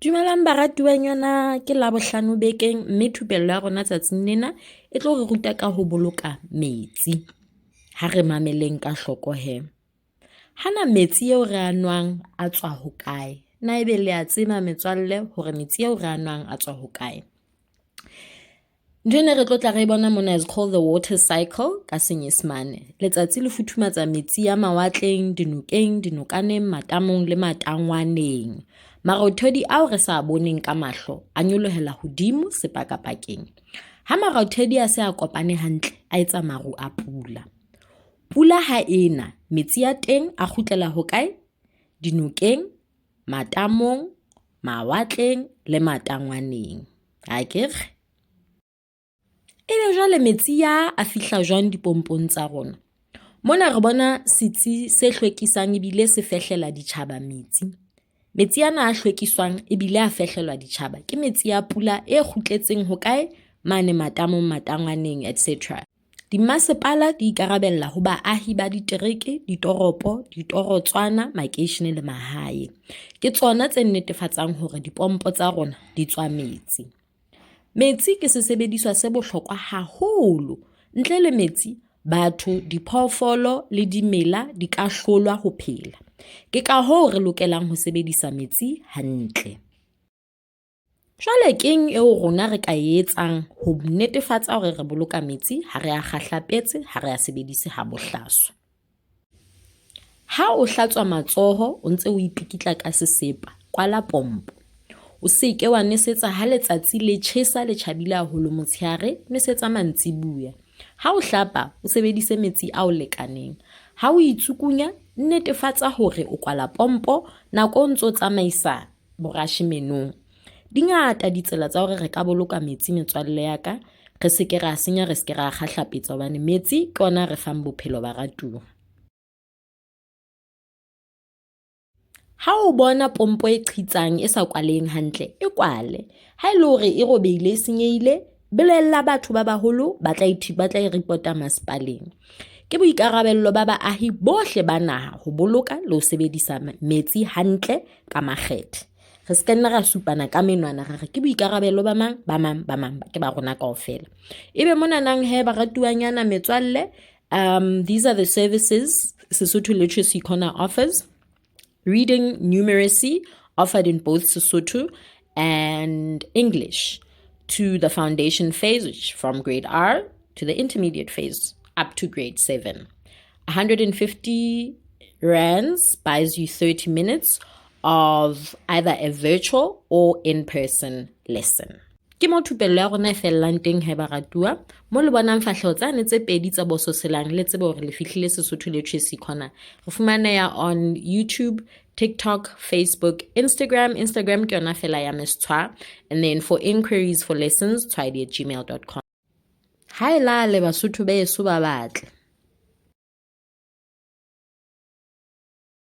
Dumelang baratuwanyana, ke Labohlano bekeng mme thupello ya rona tsatsing lena e tlo re ruta ka ho boloka metsi. Ha re mameleng ka hloko hee. Hana metsi eo re a nwang a tswa hokae? Na ebe le a tseba metswalle hore metsi eo re a nwang a tswa hokae? Ntho ena re tlo tla re bona mona is called the water cycle ka Senyesemane. Letsatsi le futhumatsa metsi a mawatleng, dinokeng, dinokaneng, matamong le matangwaneng. Marothodi ao re sa boneng ka mahlo a nyolohela hodimo sepakapakeng. Ha marothodi a se a kopane hantle, a etsa maru a pula. Pula ha ena, metsi a teng a kgutlela hokae? Dinokeng, matamong, mawatleng le matangwaneng. Akere? Ebe jwale metsi a a fihla jwang dipompong tsa rona? Mona re bona setsi se hlwekisang ebile se fehlela ditjhaba metsi. Metsi ana a hlwekiswang ebile a fehlelwa ditjhaba ke metsi a pula e kgutletseng hokae? Mane matamong, matangwaneng, etc. Dimmasepala di ikarabella ho baahi ba ditereke, ditoropo, ditorotswana, makeishene le mahae. Ke tsona tse netefatsang hore dipompo tsa rona di tswa metsi. Metsi ke sesebediswa se bohlokwa haholo. Ntle le metsi, batho, diphoofolo le dimela di ka hlolwa ho phela. Ke ka hoo re lokelang ho sebedisa metsi hantle. Jwale keng eo rona re ka e etsang ho netefatsa hore re boloka metsi, ha re a kgahlapetse, ha re a sebedise ha bohlaswa? Ha o hlatswa matsoho o ntse o ipikitla ka sesepa, kwala pompo. O seke wa nwesetsa ha letsatsi le tjhesa le tjhabile haholo motshehare, nwesetsa mantsibuya. Ha o hlapa, o sebedise metsi ao lekaneng. Ha o itsukunya, netefatsa hore o kwala pompo nako o ntso tsamaisa borashe menong. Di ngata ditsela tsa hore re ka boloka metsi metswalle ya ka, re se ke ra senya, re se ke ra kgahlapetsa hobane metsi ke ona a re fang bophelo baratuwa. Ha o bona pompo e qhitsang e sa kwaleheng hantle, e kwale. Ha e le hore e robehile, e senyehile, bolella batho ba baholo ba tla ba tla e report-a masepaleng. Ke boikarabello ba baahi bohle ba naha ho boloka le ho sebedisa metsi hantle ka makgethe. Re se ka nna ra supana ka menwana ra re ke boikarabelo ba mang, ba mang, ba mang, ke ba rona kaofela. Ebe monanang he baratuwanyana metswalle, these are the services Sesotho Literacy Corner offers. Reading numeracy offered in both Sesotho and English to the foundation phase, which from grade R to the intermediate phase up to grade 7. 150 rands buys you 30 minutes of either a virtual or in-person lesson. Ke mo thupello ya rona e fellang teng he baratuwa, mo le bonang fahleho tsane tse pedi tsa bososelang le tsebe hore le fihlile Sesotho Literacy Corner. Re fumaneha on YouTube, TikTok, Facebook, Instagram. Instagram ke yona fela ya Miss Tshwa. And then for inquiries for lessons, tshwaedi@gmail.com. Ha e lale Basotho beso ba batle.